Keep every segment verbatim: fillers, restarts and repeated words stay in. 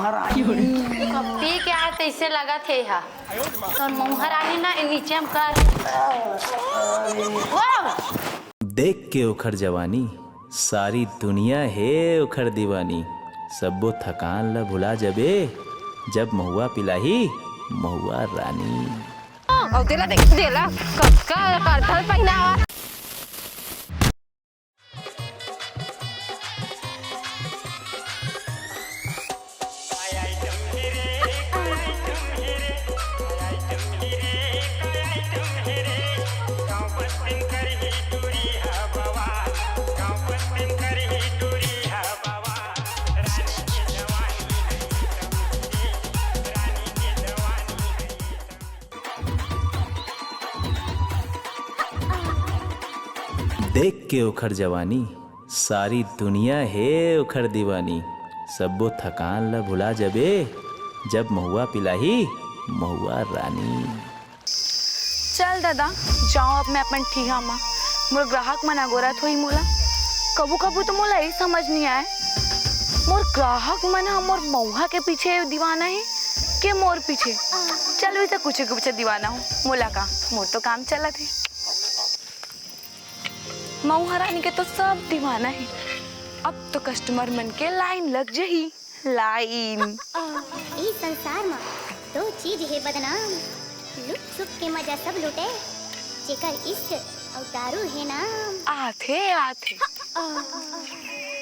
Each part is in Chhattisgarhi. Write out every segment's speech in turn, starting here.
पी के आए तइसे लगत हे हा। तोर मउहा रानी ना ए नीचे म कर। वाह! देख के ओखर जवानी, सारी दुनिया हे ओखर दीवानी। सब्बो थकान ल भुला जबे, जब महुआ पिलाही महुआ रानी। अउ तेला देख, तेला कतका करथल पहिनावा। देख के ओखर जवानी, सारी दुनिया हे ओखर दीवानी। सब्बो थकान ल भुला जबे, जब महुआ पिलाही महुआ रानी। चल ददा, जाओ अब मैं अपन ठीहा म। मोर ग्राहक मन अगोरत होही मोला। कभू कभू तो मोला ये समझ नहीं आए, मोर ग्राहक मन ह मोर मउहा के पीछे दीवाना हे के मोर पीछे? चल, वैसे कुछ के पीछे दीवाना हो, मोला का, मोर तो काम चलत हे। मउहा रानी के तो सब दीवाना हे। अब तो कस्टमर मन के लाइन लग जही। लाइन। ई संसार म दो चीज हे बदनाम, लुट छुप के मजा सब लूटे, जेकर इश्क अउ दारू हे नाम। आथे, आथे।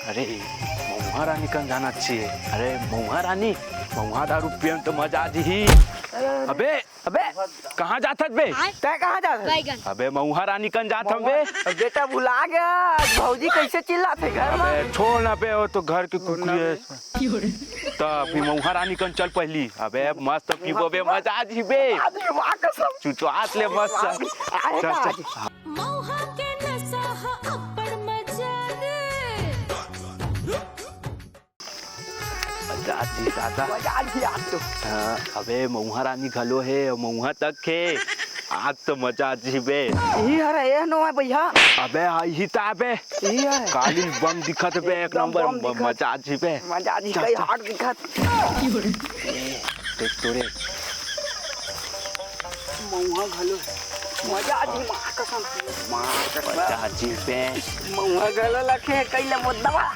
अरे, मउहा रानी कन जाना चाहिए। अरे, मउहा रानी, मउहा दारू पियन तो मजा आ जही। अबे, अबे, कहाँ जात हस बे? तैं कहाँ जात हस? अबे, मउहा रानी कन जात हँव बे। अब बेटा भुला गया, आज भौजी कैसे चिल्लात हे घर में? अबे, छोड़ ना बे, वो तो घर के कुकुर है। त अभी मउहा रानी कन चल पहली। अबे, मस्त पीबो बे, मजा आ जी बे। आज माँ कसम। चुचुआत ले मस्त। चल, चल। मउहा के नशा ह अब्बड़ मजा रे। मजा आ जी दादा। मजा आ जी आज तो। हाँ, अबे मउहा रानी घलो हे, मउहा तक हे। आज तो मजा आ जी बे। इही हरे, ए नो हे भैया। अबे, हाँ, इही त अबे। इही हरे। काली बम दिखत बे, एक नंबर बम म-, दिखत। मजा आ जी बे। मजा आ जी, चल, कई चल। हार्ड दिखत। ए, देख तो रे। मउहा घलो हे। मजा आ जी, माँ कसम। माँ कसम। मजा आ जी बे। मउहा घलो लखे, कई ले मुद्दा वाला।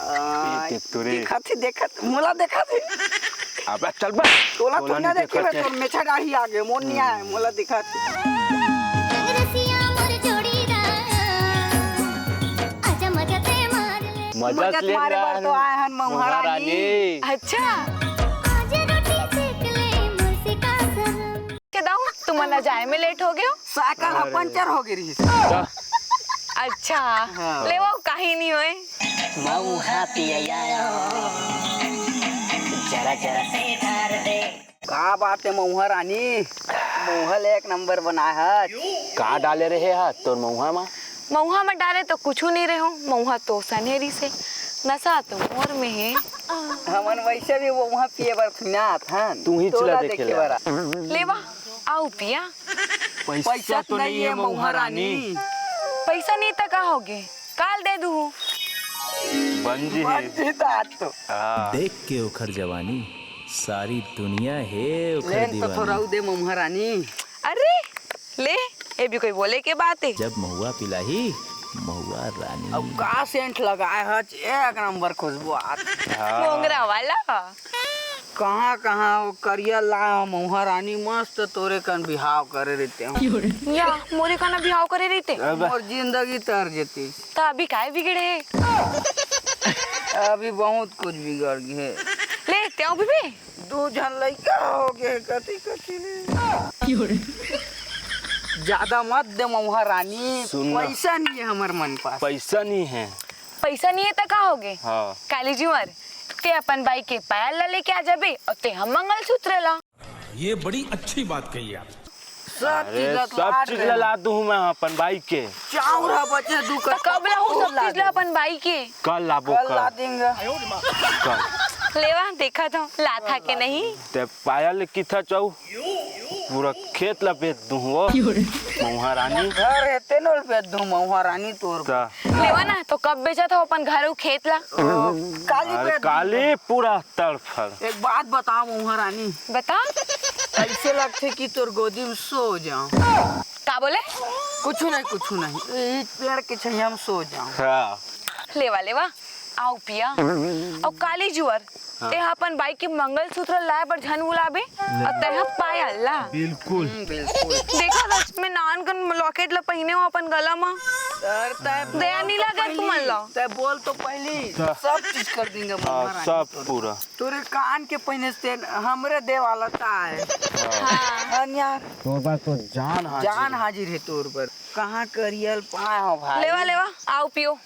ए, देख तो रे। देखत हे, देखत, मोला देखत हे। अबे चल बे। तोला, तोला तो ना नहीं देखे देखत बे, हे। तोर मेछा दाढ़ी आगे, मोर नहीं आए, मोला देखत हे। रसिया मोर जोड़ीदार, आजा मजा ते मार ले। मजा मजा ते मारे बर तो आए हन मउहा रानी। अच्छा। आज रोटी सेक ले, मोर से का शरम। के दाऊ, तुमन ला जाए में लेट हो गयो। साइकिल ह अरे। पंचर हो गई रही। अच्छा, हाँ। ले वो कहीं नहीं होए। मउहा पिया आया हो, जरा जरा से ढार दे। का बात हे मउहा रानी, मउहा ले एक नंबर बनाए हस। का डाले रहे हा तोर मउहा मा? मउहा में डाले तो कुछू नहीं रहो, मउहा तो सनेरी से, नशा तो मोर में हे। हमन वैसे भी मउहा पिए बर थुनात हन। तू ही तोला चिल्ला देखे देखे ला। बर। लेवा, आओ पिया। पैसा तो नहीं है मउहा रानी। पैसा नहीं त का होगे, काल दे दू। बन जी। बन जी तात तो। हाँ। देख के ओखर जवानी, सारी दुनिया हे ओखर लेन तो दीवानी। थोड़ा दे मउहा रानी। अरे, ले, ये भी कोई बोले के बात हे? जब महुआ पिलाही, महुआ रानी। अब का सेंट लगाए हच, एक नंबर खुशबू आत। हाँ। मोंगरा वाला। कहाँ, कहाँ वो करिया ला मउहा रानी, मस्त तोरे कन बिहाव करे रहितेंव। या, मोरे कन बिहाव करे रहिते? अब मोर जिंदगी तर जेती। त अभी काय बिगड़े हे? अभी बहुत कुछ बिगड़ गए हे। ले, तें अभी भी? दू झन लइका हो गए, कति कति ले। ज्यादा मत दे मउहा रानी, सुन ना। पैसा नहीं है हमर मन पास। पैसा नहीं है। पैसा नहीं है त का होगे? हाँ। काली जी मर, तें अपन बाई के पायल ला लेके आ जाबे अउ तें ह मंगलसूत्र ला। ये बड़ी अच्छी बात कही आप। सब अरे, चीज ला तो सब लाद चीज रहे ला हैं। ला दूं मैं अपन बाई के। चाउर ह बचे दू त कट्टा, कब लाहू वो सब ला चीज ला दे। अपन बाई के? कल लाबो, कल कल। ला देंगे। कल। लेवा, देखा तो, लाथा के नहीं। ते पायल किथा चाऊ? पूरा खेत ला बेच दूं हो। मउहा रानी। घर हे तेनो ल बेच दूं मउहा रानी तोर। का? लेवा ना, तो कब बेचत हो अपन घर अउ खेत ला? काली अरे बेच दूं। काली पूरा तड़फड़। एक बात बताओ मउहा रानी। बता। ऐसे लगथे कि तोर गोदी में सो जाओ। का बोले? कुछ नहीं, कुछ नहीं। ये पेड़ के छैया में सो जाओ। हाँ। लेवा, लेवा, आव पिया। अउ काली जुअर, हाँ। तेहा अपन बाई के मंगलसूत्र लाय बर झन भुलाबे, अउ तेहा पायल ला। बिल्कुल। हम्म, बिल्कुल। देखा सच में नान कन locket ला पहिने हो अपन गला मा। सर, तै दया बोल नहीं तो लागत पहिली, तुमन ला। तै बोल तो पहिली, हाँ। सब चीज कर देंगे हाँ, महारानी सब तोर। पूरा। तोरे कान के पहिने से हमरे दे वाला ताय। हाँ। हाँ। अन्या। तोर बर तो जान हाजिर। जान हाजिर हे तोर बर। कहाँ करियल पाए हो भाई? लेवा, लेवा, आव पियो।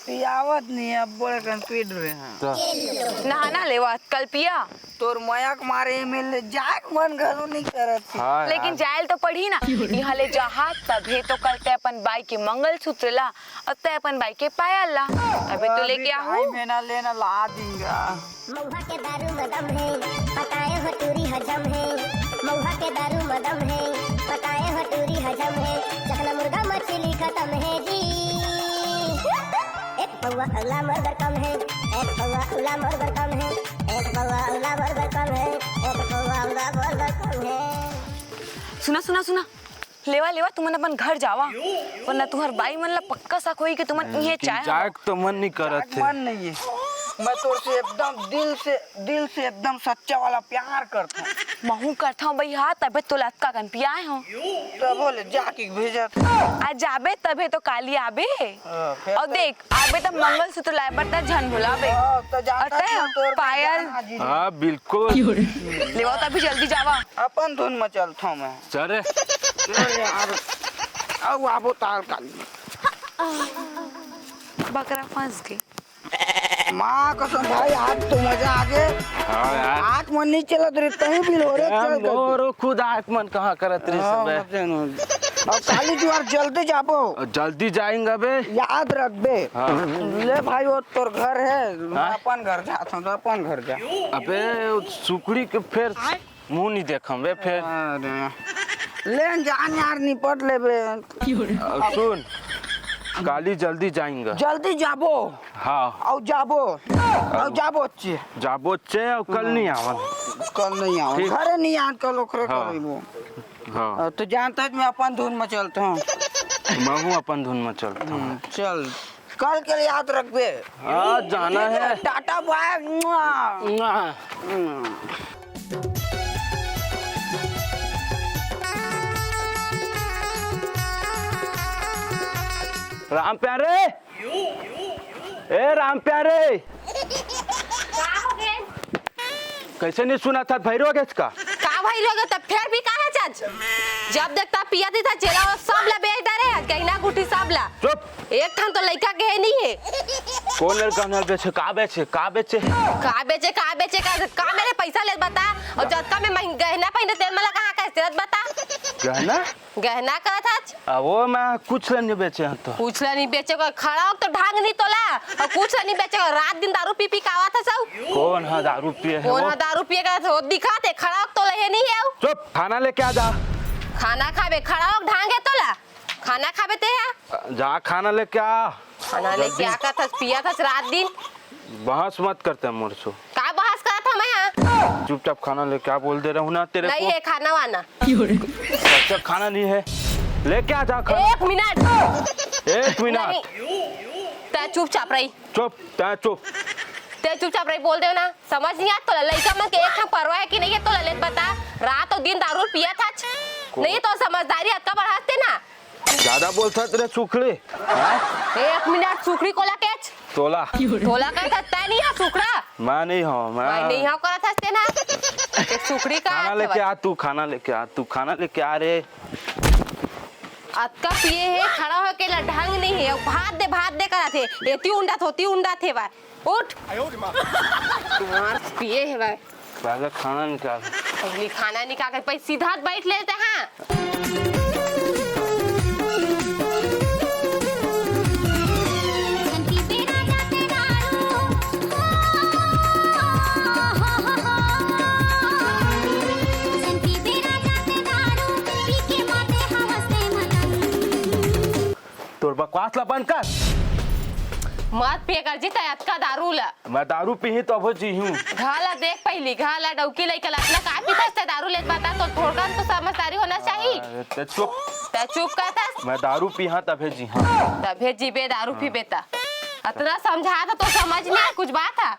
पियावत नहीं, अब बड़े कन पीट रहे हैं। नहाना लेवा, कल पिया। तोर मया के मारे एमे जाए के मन घलो नहीं करत हे। हाँ लेकिन यार। जायल तो पड़ही ना। इहाँ ले जाहा तभे तो कल तै अपन बाई के मंगलसूत्र ला अउ तै अपन बाई के पायल ला। अबे तो लेके आहू। मैं ना लेना ला दूंगा। मउहा के दारू म दम हे, पकाए हो टूरी हजम हे। मउहा के दारू म दम हे, पकाए हो टूरी हजम हे। चखना मुर्गा मछली खतम हे जी। एक पौवा अउला मोर बर कम हे, एक पौवा अउला मोर बर कम हे, एक पौवा अउला मोर बर कम हे, एक पौवा अउला मोर बर कम हे। सुना, सुना, सुना। लेवा, लेवा, तुमन अपन घर जावा, वरना तुहर बाई मन ला पक्का शक होई कि तुमन इहे लेकिन चाहे हो। जाए के तो मन नहीं करत हे। मन नहीं है। मैं तोर से एकदम दिल से, दिल से एकदम सच्चा वाला प्यार करता हूँ। महू करता हूँ भैया, तबे तो लतका कन पियाए हो। तब बोले जाके भेजत। आ जाबे तबे तो काली आबे। हाँ, फिर अउ तो देख, आबे त मंगलसूत्र लाए बर त झन भुलाबे। हाँ, तो जानता अउ तै हूँ, तोर पायल। जान हाजिर है। हाँ, बिल्कुल। लेवा त अभी जल्दी जावा। अपन धुन में चलता हूँ मैं। चल रे। अरे यार, अब आबो ताल काली। बकरा फंस गे। माँ कसम भाई, आज तो मजा आ गे। हाँ यार। आँख मन नहीं चलत रहे, तहीं भी हो रे, यार, चल गए। मोरो खुद आँख मन कहाँ करत रहे हाँ, सब है। मत जानो। अब काली जुआर जल्दी जाबो। जल्दी जाएंगे बे। याद रखबे। हाँ। ले भाई, वो तोर घर है, मैं हाँ? अपन घर जाता हूँ, तो अपन घर जा। अबे, वो सुकड़ी के फेर मुंह नहीं देखम बे फेर। अरे। ले न जान यार, निपट लेबे। अब सुन, काली जल्दी जाएंगे। जल्दी जाबो। हाँ। अउ जाबो। अउ जाबो चे। जाबो चे, अउ कल नहीं आवन। कल नहीं आवन। ठीक। घरे नहीं आन, कल ओकरे हाँ। करेबो। हाँ। अ, तो जानता है, मैं अपन धुन में चलता हूँ। मैं हूँ अपन धुन में चलता हूँ। हम्म, चल। कल के लिए याद रखबे। हाँ, जाना है। Tata bye. मुआ। मुआ। हम्म। राम प्यारे, ए राम प्यारे। का हो गे? कैसे नहीं सुना था, भैरो गेस का? का भैरो गे, तब फेर भी का हे चच? जब देखता पिया दी था, जेला वो सब ला बेच डारे, गहना गुठी सब ला। चुप। एक ठन तो लइका के हे नहीं हे। कौन लड़का नल बेचे, का बेचे, का बेचे? का बेचे, का बेचे, का, का मेरे पैसा ले बता, अउ जतका में मह-, गहना पहिने तेन मला कहाँ का हे, तेरत बता। गहना? गहना कहत हच? आ, वो मैं कुछ ला नहीं बेचे हन तो। कुछ ला नहीं बेचे को, खड़ा हो तो ढांग नहीं तोला। अउ कुछ ला नहीं बेचे को, रात दिन दारू पी पी कावत हच। कौन हा दारू पिए हे कौन वो? हा दारू पिए का? तो दिखाते, खड़ा हो तोला हे नहीं हे। चुप, खाना लेके आ जा। खाना खाबे, खड़ा हो ढांग हे तोला। खाना खाबे ते हा? जा खाना लेके आ। खाना लेके जल्दी। आ का थस, पिया थस रात दिन। बहस मत करते मोर सो। का बहस करत हूँ मैं, हाँ? चुपचाप खाना लेके आ, बोल दे रहा हूँ ना तेरे नहीं को। है खाना वाना। अच्छा, खाना नहीं है, लेके आ जा खाना। एक मिनट। एक मिनट। नहीं। तै चुपचाप रही। चुप, तै चुप। तै चुपचाप रही, बोल दे ना। समझ नहीं आत तोला, लइका मन के एक ठन परवाह है कि नहीं है तोला, ले बता। रात अउ दिन दारू पिया थच। को- नहीं तो समझदारी अतका बढ़ाते ना। ज्यादा बोलथस रे सुखड़ी। हाँ? एक मिनट, सुखड़ी कोला केच? तोला। तोला कहत हस, तै नहीं हा सुखड़ा? मैं नहीं हूँ, मैं भाई नहीं हूँ, करत हस ते ना। एक सुखड़ी का खाना लेके आ तू, खाना लेके आ तू, खाना लेके आ रे। अतका पिए हे, खड़ा होके ला ढंग नहीं है। भात दे, भात दे करत हे। एती उंडा थे, ओती उंडा थे बा। उठ। मार पिए हे बा। पहले खाना निकाल। पहले खाना निकाल के पहले सीधा बैठ लेते हैं। मतलब बंद कर। मत पिए कर जी, तै अतका दारू ला। मैं दारू पीही तो अभो जीहूं। घा ला देख पहिली, घा ला डौकी लइका ला अतना का पीथस तै दारू लेत बता, तो थोड़कन तो समझदारी होना चाही। अरे, तै चुप। तै चुप कहथस। मैं दारू पीहा तभे जीहा। तभे जीबे दारू पीबे त। अतना समझा तो, तो समझ नहीं कुछ बात है।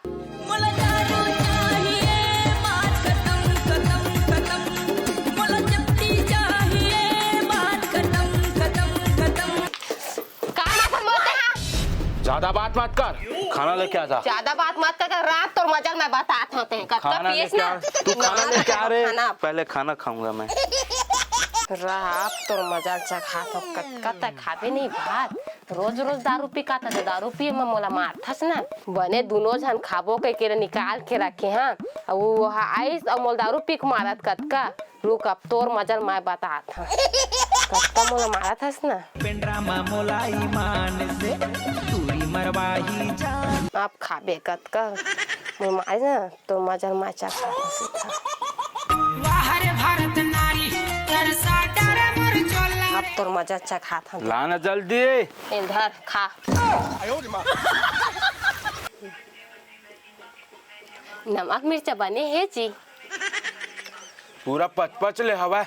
मोला दारू चाहिए, बात खत्म, खत्म, खत्म। मोला जप्ती चाहिए, बात खत्म, खत्म, खत्म। का मत बोलते हैं? ज्यादा बात मत कर, खाना लेके आ जा। ज्यादा बात मत कर, रात तोर मजा ल मैं बतात हंव तें। कतका खाना पियस लेके ना? आ। तू खाना ना, लेके आ रे। खाना। पहले खाना खाऊंगा मैं। रात तोर मजा ल चखात हंव, कतका तैं खाबे नहीं भात। रोज रोज दारू पी का त दारू पिए म मोला मारथस ना। बने दुनो झन खाबो कहिके निकाल के रखे हंव। अउ वो हा आइस अउ मोला दारू पी के मारत कतका। रुक, अब तोर मजा ल मैं बतात हंव। कतका मोला मारत हस ना। पेंडरा म मोला ईमान से टूरी मरवाही जान। अब खाबे कतका। मोला मारे ना, तोर मजा ल मैं चखात हंव सीधा। वाह रे भारत नारी, तेरे साथ डरे मोर चोला। अब तोर मजा चखात हंव। ला ना जल्दी। ए ल धर, खा। नमक मिर्चा बने हे जी? पूरा पचपच ले हवय।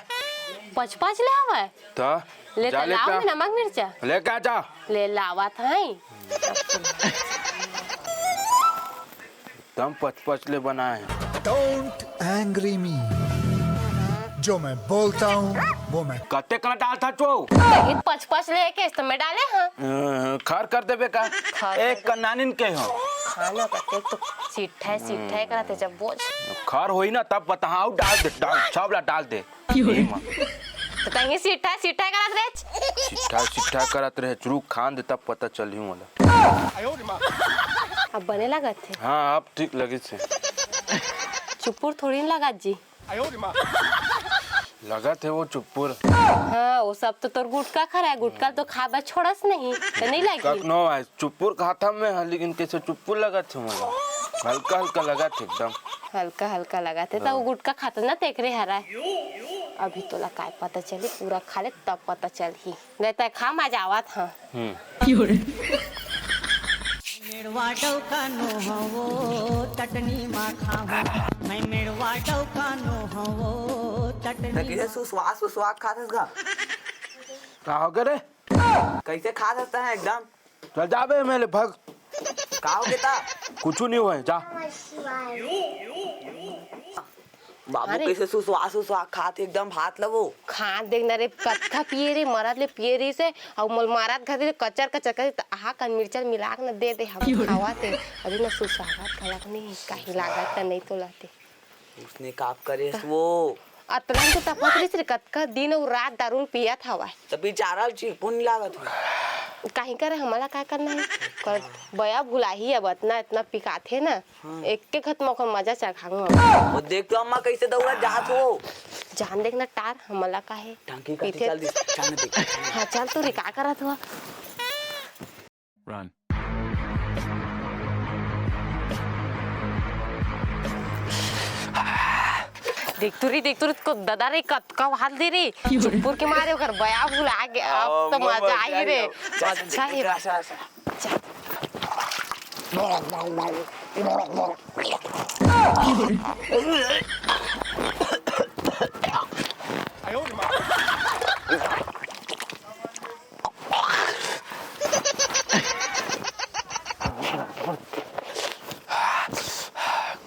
पचपच ले हवय? त ले जा त ले लाव का। ना नमक मिर्चा। लेके आ जा। ले लावत हई। एकदम पचपच ले बनाए हे। Don't angry me। जो मैं बोलता हूँ, वो मैं कते कना डालथस वो? कहीं पचपच ले के इस तो मैं डाले हाँ। अ, खर कर देबे का? खर एक कर दे। कन्नानिन के हो। खाना कते तो सीठा है, सीठा है करते जब बोझ। खर होई ना तब बताहा, डाल दे, डाल, सब ला डाल दे। क्यों रे? तो कहीं सीठा, सीठा करत रहे। सीठा, सीठा करत रहे, चुरुक खान दे तब पता चलही मोला। अब बने लागत हे? हाँ, अब ठीक लगिस हे। चुपुर थोड़ी न लागत जी। लगत हे वो चुप्पुर। हाँ, वो सब तो तोर गुटका खा रहा है, गुटका तो खाबा छोड़स नहीं, तो नहीं लगी। कखनो आए, चुप्पुर खाता मैं, हाँ, लेकिन कैसे चुप्पुर लगत हे मोला? हल्का हल्का लगत हे एकदम। हल्का हल्का लगत हे, तो वो गुटका खाता ना तेकरे हरा है। अभी तोला काय पता चली, पूरा खा ले तब पता चलही। ले तै खा, मैं जावत हंव। हम्म। मेड़वा डौका नो हवो, चटनी मा खाहूं। मैं मेड़वा डौका नो हवो, चटनी। त कइसे सुसवा सुसवा खात हस गा? का हो गे रे? कइसे खात हस तैं एकदम? चल जा बे, मैं ले भग। का हो गे ता? कुछु नहीं होय, जा। बाबू अरे। कइसे सुसवा सुसवा खात हे एकदम भात ल वो। खात देख ना रे, कतका पिए रे, मरत ले पिए रहिस हे, अउ मोल मारत घरी ले कचर कचर करे, त आहा कन मिर्चा मिला के न दे दे, हम खावत हे। अभी न सुसवावत घलक नहीं, कहीं लागत त नहीं तो लाते। उसने काप करे वो। अतलन के तपत रहिस रे, कतका दिन अउ रात दारू ल पियत हवय। त बेचारा ल चिरपुन लागत हो। काहीं करे, हमला का करना हे? कर बया भुलाही अब, अतना, अतना पिकाथे ना। हाँ। एक के खत म ओकर मजा चखाहूं अब। वो देख तो अम्मा कइसे दौड़त जात हो। जान देख ना टार, हमला का हे? टंकी का पीछे चल दिस, चल ना देख। हाँ, चल तो रे, का करत हो? Run। देख तो रे, देख तो रे, को ददा रे, कतका हाल दे रे। क्यों रे? चुप्पुर के मारे ओकर बया भुला गे, अब तो मजा आही रे। अच्छा हे।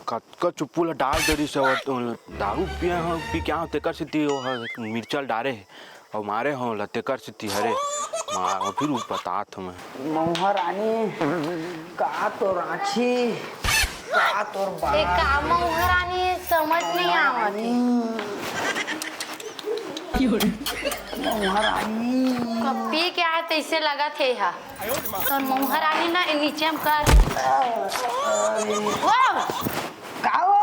कतका चुप्पू ल डाल दे रिस हे, दारू पिए हंव, पी के आंव, तेकर सेती ओ ह मिर्चा ल डारे हे। अउ मारे हो ला तेकर सेती हरे। मार, अभी रुक, बतात हंव मैं। मउहा रानी, का तोर आँखी, का तोर बाल। ए, का मउहा रानी, समझ नहीं आवत हे। मउहा रानी। कब पी के आए तइसे लगत हे हा। तोर मउहा रानी ना, ए नीचे म कर। अरे। वाह! का हो?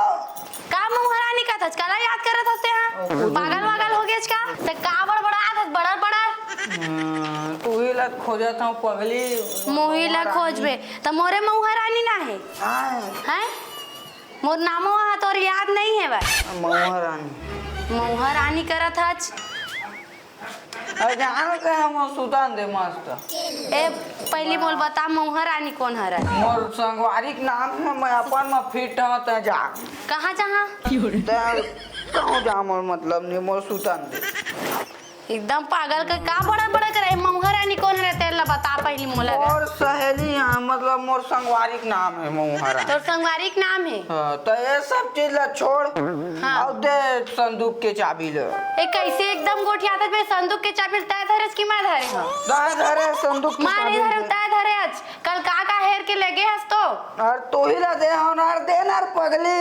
का मउहा रानी कहत हस? काला याद करत हस तें, हाँ? ओ, कुछ पागल नहीं। वागल हो गेस का? त का बड़बड़ात हस, बड़र बड़र? हम्म, तुही ला खोजत हंव पगली। मुही ला मउहा रानी। खोजबे, त मोरे मउहा रानी ना हे। हाँ। हैं? मोर नामो हा तोर याद नहीं हे बस। मउहा रानी। मउहा रानी करत हस। अरे जान दे, हम सुतन दे मस्त। ए, पहली मोल बता, मउहा रानी कोन हरय? मोर संगवारी के नाम हे, मैं अपन म फिट हंव, तैं जा। कहाँ जहाँ? तैं कहूँ जा, मोर मतलब नहीं, मोर सुतन दे। एकदम पागल के का बड़र बड़र करे? मउहा रानी कोन हरय, तेला बता पहली मोला। मोर सहेली हे, मतलब मोर संगवारी के नाम हे मउहा रानी। तोर संगवारी के नाम हे? हाँ, त ये सब चीज ला छोड़। हाँ। अउ दे संदूक के चाबी ले। ए, कैसे एकदम गोठियाथस बे? संदूक के चाबी ल तैं धरेस कि मैं धरे हंव? तैं धरे संदूक के मैं नहीं चाबी धरे, ले। तैं धरेस। कल का का हेर के लेगे हस तो? अरे तू ही ला दे हंव ना, अरे दे ना रे पगली।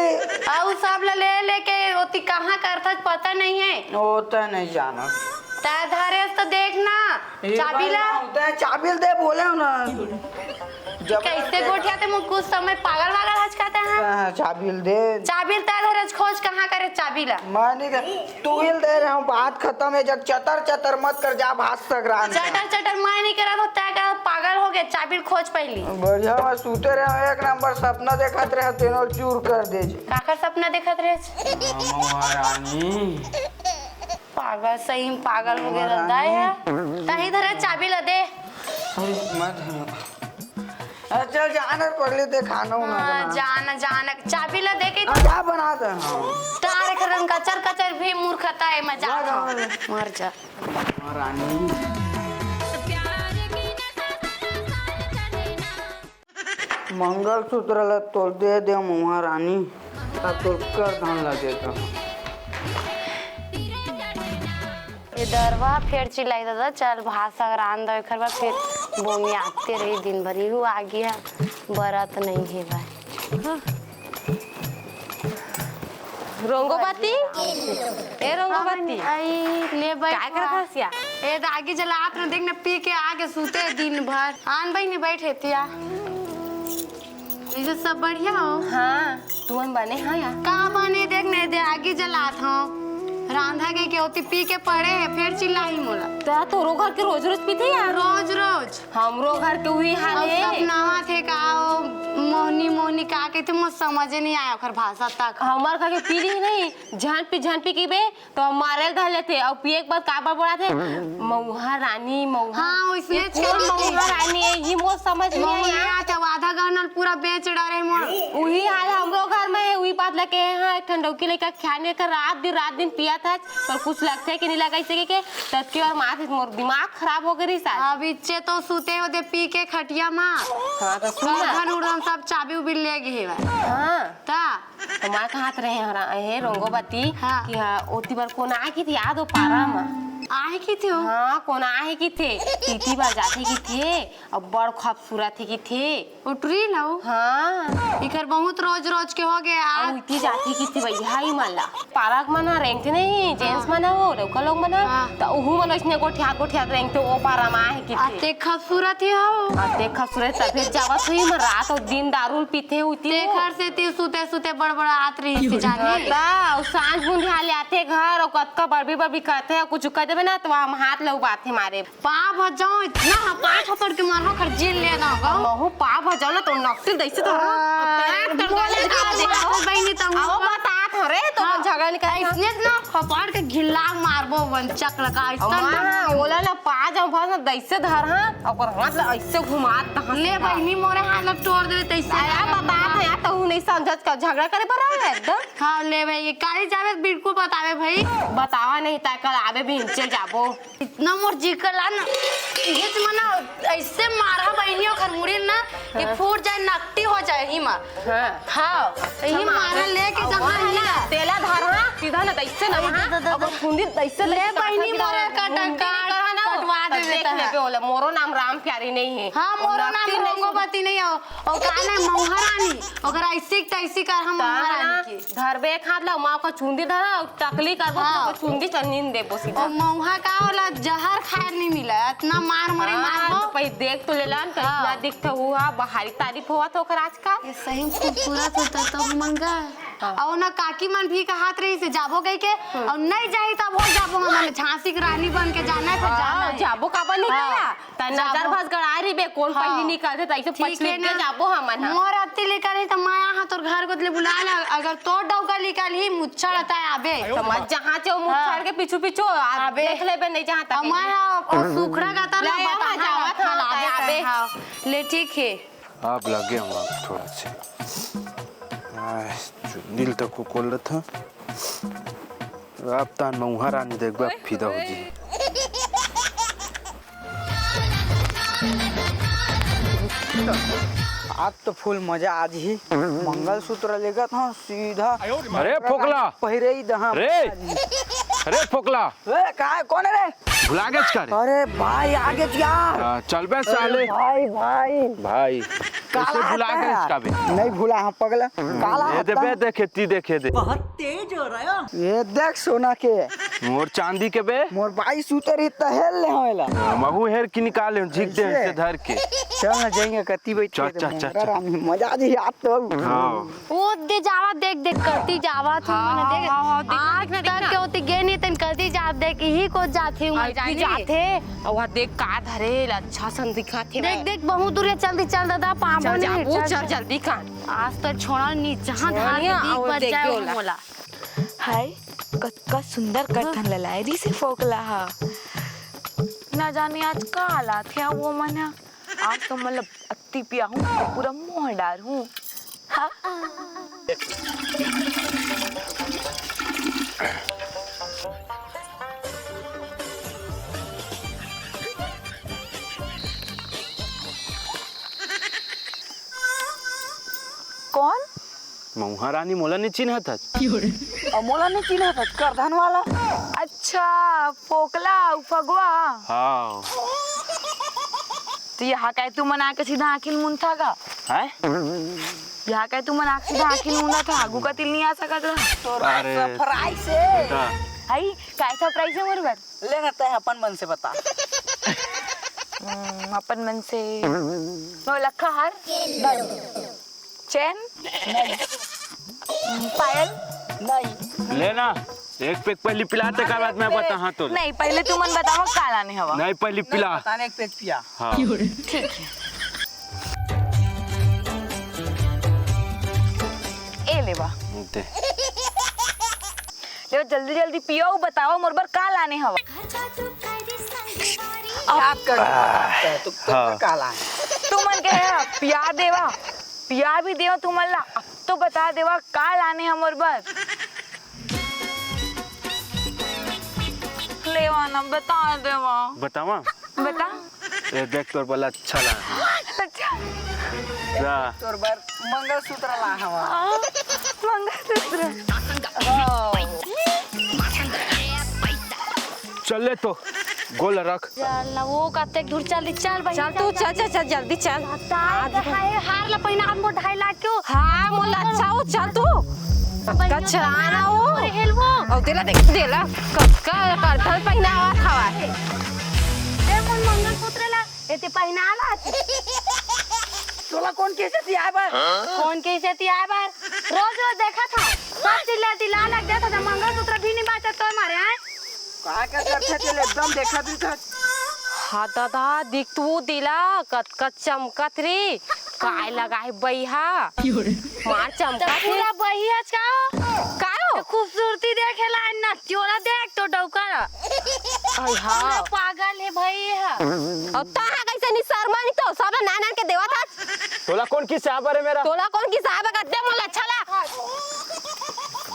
अउ सब ला ले लेके ओती कहाँ करथस पता नहीं हे। ओ, तैं नहीं जानस। तैं धरेस तो देख ना, ये चाबी ला। तैं चाबी ल दे बोले हंव ना। जब कैसे गोठियाथे मुँह, कुछ समय पागल वागल हच का तैं? हाँ, चाबी ल दे। चाबी ल तैं धरेस, खोज कहाँ करे चाबी ला। मैं नहीं दे, तू ही ल दे रहे हंव, बात खतम हे। जब चतर चतर मत कर, जा भात सगरान का। चटर चटर मैं नहीं करत हंव, तैं का पागल हो गे, चाबी ल खोज पहली। बढ़िया, मैं सूते रहे हंव, एक नंबर सपना देखत रहे हंव, तेनो चूर कर दे। काकर सपना देखत रहे? महारानी। पागल, सही में पागल हो गे दादा हे। तहीं धरे चाबी ला दे। अरे, मैं धरूँ। अरे, चल, जाना पगली, देखाना हूँ मैं हाँ, बना। जाना, जाना। चाबी ला दे के आ, क्या बना दे? हाँ। तारे खरन कचर कचर भी मूर्खता हे, मैं जा, जात हूँ। जा। मर जा। महारानी। मंगलसूत्र ला तोर दे दे महारानी, अब तोर करधन ला दे दे। ए दरवा फेर चिल्लाई दादा, चल भात साग रांध दो, एखर बाद फेर बोमी आते रही दिन भर, इहू आगी हे, बरत नहीं हे भाई। रोंगोबती, ए रोंगोबती। आई, ले बैठ। काय करत हस या? ए, त आगी जलात रहे, देख न, पी के आगे सूते दिन भर। आन बहिनी बैठे तिया। इसे सब बढ़िया हो? हाँ, तुमन बने हा या? का बने, देख न, दे आगी जलात हो। रांधा के के ओती पी के पड़े हे, फेर चिल्लाही मोला। त तोरो घर के रोज रोज पीथे यार। रोज रोज। हमरो घर के उही हाल अउ हे। सपनावा थे का, ओ मोहनी, मोहनी का कहिथे, मोर समझे नहीं आय ओखर भाषा तक। हमर घर के पी ली नहीं, झन पी, झन पी कहिबे, त मारे ल धर लेथे, अउ पिए के बाद का बड़बड़ाथे, "मउहा रानी, मउहा।" हाँ, ओइसने ये कोन मउहा रानी हे, ये मोर समझ नहीं आय। मउहा रानी हे, त आधा गहना ल पूरा बेच डारे मोर। उही हाल हमरो घर में हे, उही बात लेके हे, हाँ, एक ठन डौकी लइका ख्याल नहीं कर, रात दिन, रात दिन पियत हे, पर कुछ लगथे कि नहीं लगय से के, ततके बार माथे मोर दिमाग खराब हो गे रहिस आज। अब इच्चे तो सुते हो दे पी के खटिया मा। हाँ, तो सुन ना। करधन उरधन सब चाबी उबी ले गे हे भाई। हाँ। ता? तो मैं कहत रहे हरा, हे रोंगोबती, हाँ। कि हाँ, ओती बर कोन आए कि थी, याद हो पारा मा। आए कि थी हो? हाँ, कोन आए कि थे, तीती बर जाथे कि थे, अब बड़ खूबसूरत हे कि थे। उटरी लऊ। हाँ। इकर बहुत रोज रोज के हो गे आ। अउ इति जाथे किथे भैया, ई मन ला। पारा के मन ह रेंगथे नहीं, जेंट्स मन ह, लउका लोग मन ह, हाँ। त उहू मन अइसने गोठियात गोठियात रेंगथे, ओ पारा म आहे किथे। अतेक खूबसूरत ही हो। अतेक खूबसूरत, तभे जावत होही, मन रात अउ दिन दारू पीथे उती हो। तेखर सेती सुते सुते बड़बड़ात रहिस जाने। त, अउ सांझ बुंधिया ले आथे घर, अउ कतका बड़बी बड़बी करथे, अउ कुछ कह देबे ना, त वहाँ हाथ लउबाथे मारे। पाव भजाओ, इतना हपाट हपड़ के मारो, खर जेल ले ना गो। महू पाव भजाओ ना, तो नकटी दैसे धरो। आ, अब तेरा एक टंगा ले जा दे। बहनी, तंग अब हो। बतात हो रे, तो हाँ। झगड़ा निकाल। इसने ना हपाट के घिल्ला मारबो, वन चक लगा, इसका अम्मा, ना। ओला ना पा जाओ, बस ना दैसे धर, हाँ, ओकर हाथ ला ऐसे घुमा दे, हाँ, ले हाँ। बहनी, मोरे हाथ ला तोड़ देवे, तैसे अरे, ना बतात हो यार, तहू नहीं समझत का, झगड़ा करे बर आवे एकदम। हाँ, ले भाई, ये काली जावे, बिल्कुल बतावे भाई। बतावा नहीं, ता कल आवे भी, चल जाबो। इतना मोर जी कर ला ना, ये तो मना ऐसे मारा बहनी ओखर मुड़ी ना कि हाँ। फूट जाए, नकटी हो जाए ही माँ। हाँ। हाँ, यही हम मारा आगे लेके अब जहाँ वहाँ ही ना, ना। तेला धर हाँ, सीधा ना दैसे ना अरे हाँ, दादा, दादा। अब खुंदी दैसे ले दैसे बहनी काटा मोरे गिरा, कटा मुंडी काट निकाला ना, कटवा तो देवे देख तहाँ। लेबे ओला, मोरो नाम राम प्यारी नहीं है। हाँ, और मोरो नाम नकटी नहीं। रोंगोबती नहीं हो, और का नाम मौहारानी, ओकरा ऐसी तैसी कर हम ता मौहारानी ना। की। धरबे एक हाथ ला, माँ का चुंदी धरा, अउ टकली करबो, हाँ। तो चुंदी चन्नी न देबो सीधा। ओ मौहा का होला, जहर खाए नहीं मिला, इतना मार मरे हाँ, मारबो। तो पही देख तो लेला न, हाँ। कैसना दिखत हुआ, बाहरी तारीफ होवत ओकर आजकल। ये सही में खूबसूरत होता तब मंगा। हाँ। अउ ना काकी मन भी कहत रहिसे जाबो कहिके, हम्म। अउ नहीं जाही तब हो जाबो हमन झांसी के रानी बन के जाना है, फिर हाँ, जाना है। जाबो काबर नहीं हाँ। कहा? त नजर जाबो। भस गड़ा रहिबे, कोन हाँ। पहिली निकलथे, त अइसे ठीक है पछलिक के ना। जाबो हमन ह। मोर अति निकलही त मैं यहाँ तोर घर कोत ले बुला ला, अगर तोर डौका निकालही, मुच्छड़ अतका आबे। त मत जहाँ चाहो मुच्छड़ के पीछू पीछू आ, आबे। देख लेबे, नहीं जहाँ तक। अउ मैं हा, अउ सुखड़ा का तर ले, ला, यहाँ बता, जावत हाँ, हन, आबे, आबे। हाँ। ले, ठीक हे। आप लगे हम आप थोड़ा से। आय, चुंदी ल तको कोल रहा था। आप तान मउहा रानी देखबे, आप फिदा हो जी। आज तो फुल मजा, आज ही मंगलसूत्र लेगत हूँ सीधा। अरे फोकला! पहिरे ही दहा रे! आज ही। अरे फोकला! ए, का, कौन है रे? भुला गेच का रे? अरे भाई, आ गेच यार। हाँ, चल बे अरे साले। भाई, भाई। भाई, काला कैसे भुला आता है गेच यार। का बे? नहीं भुला, हम पगला। काला ये दे आता बे, है। देखे, ती देखे दे। बहुत तेज हो रहा है। ये देख सोना के। मोर चांदी के बे। मोर भाई सुतर ही त हेर ले हमेला। महू हेर की निकाले, झिक दे ऐसे? ऐसे धर के। चल ना जाएंगे, कति बैठ चल, के चल, चल, मोरा चल। रानी, मजा आ जाए यार तो। हाँ। ओ दे जावा, देख, देख, करती जावा तू हाँ, मने हाँ, देख। हाँ, हाँ, देख, आज देख, देख तक ना। के होती गे नहीं, तन करती जा, देख, यही को जाती हूँ, मैं अरे, जानी। जाते, अउ वहाँ देख का धरे, अच्छा सन दिखा थे देख, मैं। देख, बहुत दूर है, जल्दी चल दादा, पाँव चल नहीं, जाबो, चल, चल, चल। जल्दी का। आज तो छोड़ा नहीं, जहाँ छोड़ा धार नहीं, के दीख अउ बच देख जाए, के वो ओला। मोला। हाय, कतका सुंदर कटथन ललाय रिसे फोकला हा। ना जाने आज का हालात है वो मन हा। आज तो मतलब अत्ती पिया हूँ, पूरा मुँह डार हूँ। हाँ। कौन? मउहा रानी मोला नहीं चिन्हत हस। अउ मोला नहीं चिन्हत हस, करधन वाला। अच्छा, फोकला, उ फगवा। हाँ। तो यहाँ काय तू मन आके सीधा आँखी ल मुनथा का? हैं? यहाँ काय तू मन आके सीधा आँखी ल मुनथा, आगू का तिल नहीं आ सकत रहा? तोर अरे। Surprise है। का? हई, काय surprise है मोर बर? ले ना, तैं अपन मन से बता। हम्म, अपन मन से। वो लक्खा हार? नहीं। चैन? नहीं। पायल? नहीं। ले ना, एक peg पहली पिला, तेकर बाद मैं बताहूँ तो। नहीं, पहले तुमन बतावा का लाने हवा। नहीं, पहली पिला। बताने एक peg पिया। हाँ। ठीक है। ए लेवा। दे। ले जल्दी जल्दी पियो, बतावा मोर बर का लाने हवा। याद कर, बताते हैं, तुम हाँ। का लाने। तुमन के है, पिया देवा, पिया भी देवा तुमन ला। अब तो बता देवा का लाने हव मोर बर। लेवा ना, बता देवा। बतावा? बता। ए देख, तोर बर अच्छा ला। अच्छा। जा। तोर बर मंगलसूत्र ला हवा। हाँ, मंगलसूत्र। हाँ। चल ले तो, गोल रख। चल ना, वो कतेक दूर चल रही, चल बहिनी, चल तू, चल, चल, चल, चल, जल्दी चल। ताय आज के हाय, हार ला पहिना हमको ढाई लाख क्यों? हाँ, मोला अच्छा हो, चल तू। बहिनी, कचरा ना हो। अरे हेलवो। अउ देला देख, देला, कतका करधन पहिनावत हवा। ए, मोर मंगलसूत्र ला, एते पहिना ला। तोला कोन कहिसे तियाय बर? कोन कहिसे तियाय बर? रोज रोज देखत हव, सब चिल्ला चिल्ला लग जात हव, मंगलसूत्र भी नहीं बाचत तोर मारे, हैं? का का करथे तेला एकदम देखत रहिथस। हाँ दादा, दिख तू दिला, कतका चमकत रे, काय लगाए बइहा? मार चमकत त हे। पूरा बही हच का? का हो? त खूबसूरती देखे ला ना, तोला देख तो डौका। अरे हाँ। पूरा पागल हे भई हा। अब तहां कैसे नहीं शर्मा नहीं तो सब नान नान के देवत हच। तोला कोन कहिसे आय बर मेरा? तोला कोन कहिसे आय बर कते मोला अच्छा ला।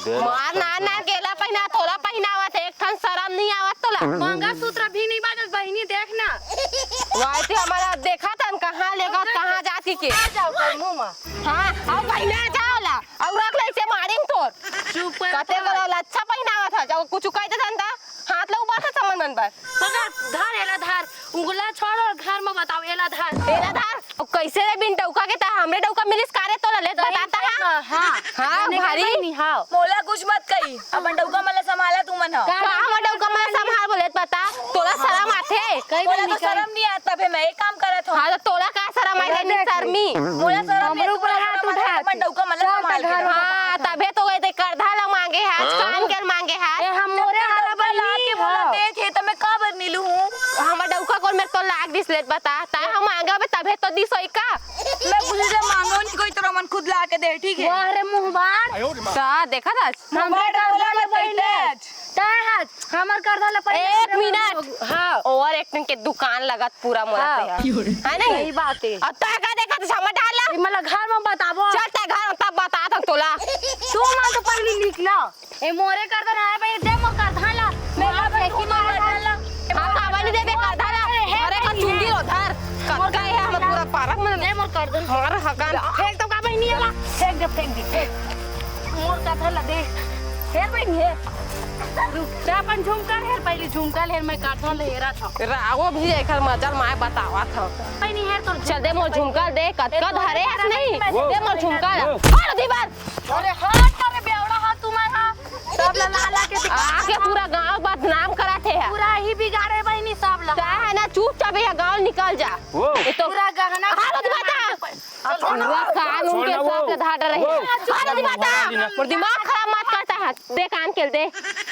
दे मार ला। नान नान के ला पहिना, तोला पहिनावत हे, एक ठन शरम नहीं आवत तोला। मंगलसूत्र भी नहीं बाजत बहिनी, देख ना। वाई ते हमारा देखत हन कहाँ लेगत, कहाँ जात के। आ जाओ कर मुंह में। हाँ, अउ पहिना जाओ ला, अउ रख ले इसे मारिन तोर। चुप कर कते तोर। बोला अच्छा पहिनावत हे, जब कुछ कह देथन ता हाथ ला उबारत समन मन बर। पकड़, धर, एला धर। उंगला छोड़ अउ घर में बताओ, एला धर। एला धर। अउ कैसे रे बिन डौका के त हमरे डौका मिलिस का रे तोला लेत सही, बताता सही हा? में, हाँ। हाँ, जाने के भारी। बहिनी, हाँ। मोला कुछ मत कही, अपन डौका मन ला संभाला तुमन ह। का का हमर डौका मन ला संभाल बोले त बता, तोला शरम आथे? कई मोला बहिनी, तो कई शरम नहीं आता, तभे मैं एक काम करत हूँ। हाँ, तो तोला का शरम आए तोला रे देख। निशर्मी? मोला शरम नहीं, हमरो ऊपर तोला हाथ शरम आथे, उठा अपन डौका मन ला चल, संभाल त घर के। में हाँ, तभे तो ये दे करधा ला मांगे हाथ, हाँ? कान के मांगे हाथ। ए, हम मोरे हारा डौका ला बहिनी के मोला हो। देखे त मैं काबर नी लूं? हमर डौका कोन मेर तो लाग दिस लेत बता, ताय हम मांगा बे तभे तो दिस होई का? मैं कुछ से मांगो नहीं कोई तोरा मन खुद ला के दे, ठीक है? वाह रे मुंहबाड़। ता देखा था? हमरे करधा ले पहिले। तय हस, हमर करधा ले पहिले। एक मिनट। हाँ। ओवर एक्टिंग के दुकान लगत पूरा मोला हाँ। तैयार। है नहीं? सही बात है। अब तय का देखा था, समझ डाल ला। ये मतलब घर में बताबो। चल तय घर तब बता था तोला। तू मन तो पहले लिख ला। ए मोरे करधा ना है भाई, दे मोर करधा ला। मैं हाँ, फेंकी मार डाल ला। हाँ, काबर नहीं देबे करधा ला? अरे, हे अरे, का भाई, चुंदी हे। लो धर। मोर कक्का है, हम करधा ला। पूरा पारक में दे मोर करधा। मार हकान। फेंक तो का बहिनी वाला? फेंक दे, फेंक दे, फेंक। मोर करधा ला दे। हेर बहिनी, हेर। रुक, ते अपन झुमका हेर, पहले झुमका हेर, मैं करधा ले हेरा था। रावो भी एकर मजा माय बतावा था। बहिनी हेर तो चल दे मोर झुमका दे, कतका धरे हस नहीं? वो। दे मोर झुमका ला। वो। हट दीवार। अरे हट, अरे बेवड़ा हा तुम्हारा। सब ला ला ला के दिखा। आके पूरा गांव बदनाम करत हे। पूरा ही बिगाड़े बहिनी सब ला। का है ना, चुपचाप ये गांव निकल जा। वो। ये तो पूरा गहना हाँ, रुक बता। पूरा कानून के छोड़ ना वो। सब धाड़ रहे। वो। हाँ, रुक बता। मोर दिमाग खराब मत करता है। दे कान के दे।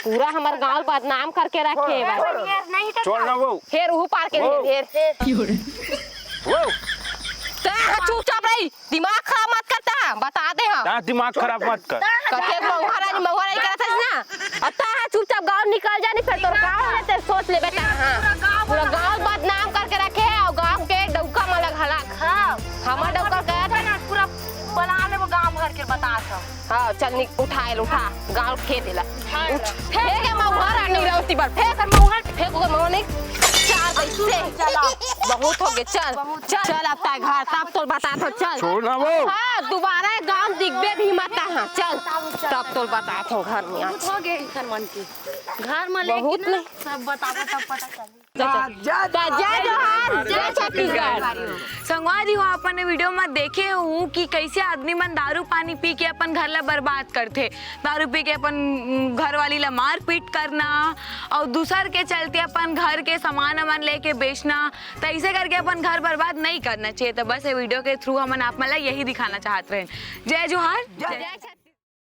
पूरा हमार गांव बदनाम करके रखे है बस। ये नहीं तो छोड़ ना वो। हेर, उहू पार के वो। हेर, हेर। वो। ते हा चुपचाप रही। दिमाग खराब मत करता, बता दे हम। ता दिमाग खराब मत कर। कते मौहारानी, मौहारानी करत हस ना। अब ता चुपचाप गांव निकल जा, नहीं फिर तोर गांव में ते सोच ले बेटा। हाँ। पूरा गांव बदनाम करके रखे है और गांव के डौका मन ला घला। हाँ। हमर डौका गया था। पूरा बना ले वो गांव भर के बता था। हाँ, चल निक, उठा, एला उठा, गांव खेत एला। उठ, फेंक ए मौहारानी रौती बर, फेंक। मौहार फेंक, ओकर मौहार नहीं, चार दे से। चला। बहुत हो गए, चल, बहुत। चल, चल अब ताय घर, तब तोल बतात हो, चल। छोड़ ना वो। हाँ, दोबारा गांव दिखबे भी मत, हाँ, चल, तब तोल बतात हो घर में आज। बहुत हो गए इनकर मन के। घर में लेके बहुत ना, नहीं। सब बताबो तब पता चली। जय जोहार, जय छत्तीसगढ़। संगवारी हो, अपन वीडियो में देखे हूँ कि कैसे आदमी मन दारू पानी पी के अपन घर ला बर्बाद करथे। दारू पी के अपन, उम, घर वाली ला मारपीट करना और दूसर के चलते अपन घर के सामान वामान लेके बेचना, तो ऐसे करके अपन घर बर्बाद नहीं करना चाहिए। तो बस ये वीडियो के through हमन आप मन ला यही दिखाना चाहत रहे। जय जोहार। जय